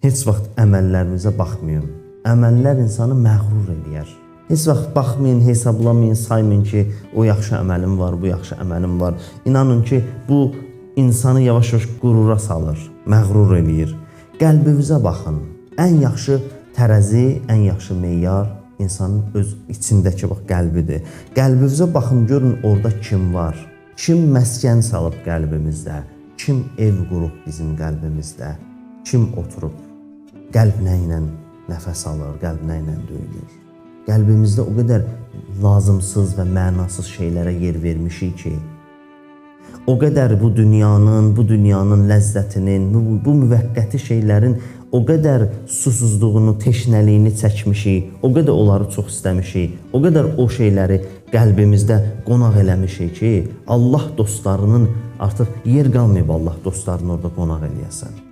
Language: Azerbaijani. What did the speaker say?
Heç vaxt əməllərinizə baxmayın. Əməllər insanı məğrur eləyər. Heç vaxt baxmayın, hesablamayın, saymayın ki, o yaxşı əməlim var, bu yaxşı əməlim var. İnanın ki, bu insanı yavaş-yavaş qürura salır, məğrur eləyir. Qəlbinizə baxın. Ən yaxşı tərəzi, ən yaxşı meyar insanın öz içindəki bax qəlbidir. Qəlbinizə baxın, görün orada kim var. Kim məskən salıb qəlbimizdə? Kim ev qurub bizim qəlbimizdə? Kim oturub? Qəlb nə ilə nəfəs alır, qəlb nə ilə döyünür? Qəlbimizdə o qədər lazımsız və mənasız şeylərə yer vermişik ki, o qədər bu dünyanın ləzzətinin, bu müvəqqəti şeylərin o qədər susuzluğunu, teşnəliyini çəkmişik, o qədər onları çox istəmişik, o qədər o şeyləri qəlbimizdə qonaq eləmişik ki, Allah dostlarının artıq yer qalmayıb Allah dostlarını orada qonaq eləyəsən.